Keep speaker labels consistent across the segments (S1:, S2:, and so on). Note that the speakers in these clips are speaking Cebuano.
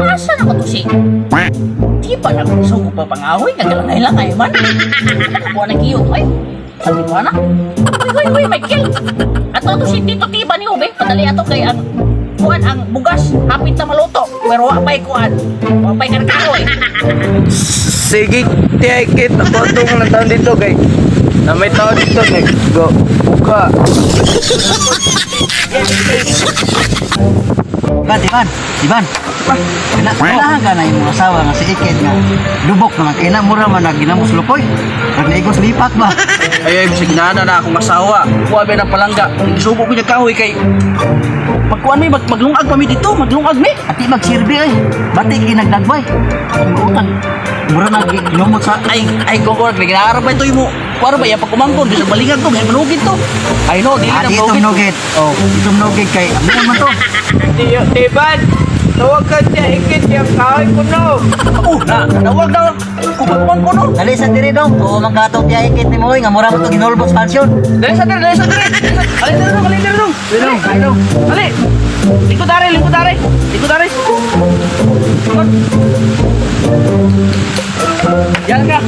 S1: Asa na ko to si? Di pa na ko sugo pa pangahoy, nagalangay-langay man. Nakakuha ng kiyo, ay. Sabi ko na. Uy, uy, uy, Michael. Ato to si Tito Tiba ni Ube. Padali ato kay ang kuan ang bugas hapit na maluto pero wa pay kuan wa pay karkahoy.
S2: Sige, tiya ikit. Ako itong ng taon dito kay. Na may tao dito nag go buka.
S3: Iban, Iban, Iban. Kana kailangan ka na imong asawa nga si Iket nga lubok naman kay na mura man nagginamos lupoy. Pag naigos lipak ba?
S4: Ay, ay, bisag ginana na akong asawa. Kuha ba ng palangga. Isubo ko niya kahoy kay magkuan mi, maglungag pa mi dito, maglungag mi.
S3: Ati magsilbi ay. Bati ginagdagbay. Utang. Mura na ginumot sa
S4: Ay, ay, ko ginara ba ito mo? Kuha ba iya pagkumangkon, bisag balingag to, bisag manugid to. Ay no, dili na
S3: Ati itong
S4: manugid.
S3: nugid. Oh, itong nugid kay amo man to.
S2: Tiyo, Tiban! Tawag ka tiya ikit, yung kahoy ko no.
S4: Oh, na, nawag na. Kumangkon no.
S3: Dali sa diri dong. Oo man katong tiya Iket nimo oy nga mura man to ginulbos pension.
S4: Dali sa diri, dali sa diri. Ali diri dong, ali diri dong.
S3: Dili dong.
S4: Ali. Lingkod dare, lingkod dare. Lingkod dare. Lingkod. Yan ka.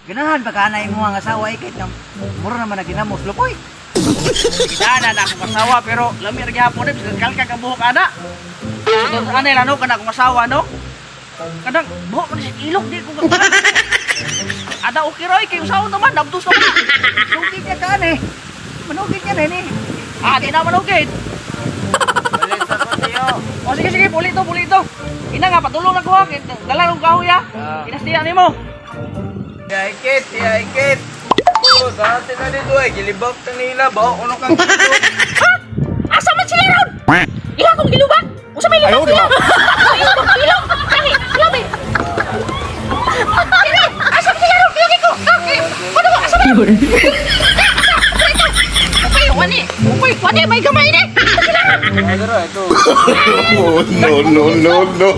S3: Ganahan pa ka na imo ang asawa Iket nga mura naman nagginamos lupoy.
S4: Gidana na akong asawa pero lami ra gihapon na bisag kalkag ang buhok ana. Sa anay lano kana akong asawa no. Kanang buhok man sa ilok di ko kakuan. Ada okay roy kay usaon naman nabdos na ko.
S3: Nugid niya ka ni. Manugid niya ni.
S4: Ah, di naman okay.
S2: Balis ako tiyo.
S4: O sige sige, puli to, puli to. Ina nga patulong na ko ha. Dala rong kahoy ha.
S2: Ah.
S4: Inastiya nimo.
S2: Tiya ikit, tiya ikit. Oh, dati na dito ay, gilibak ta nila, bao kuno kang dito.
S1: Ha? Asa man sila ron? Ila kong gilubak. Usa may libak sila. Ilok, ilok. Kani, labi. Dili, asa man sila ron? Ilok ko. Ha? Ano ba? Asa man? Upay, wani. Upay, wani may gamay ni. Sila ron.
S2: Ay, ito.
S5: Oh, no, no, no, no.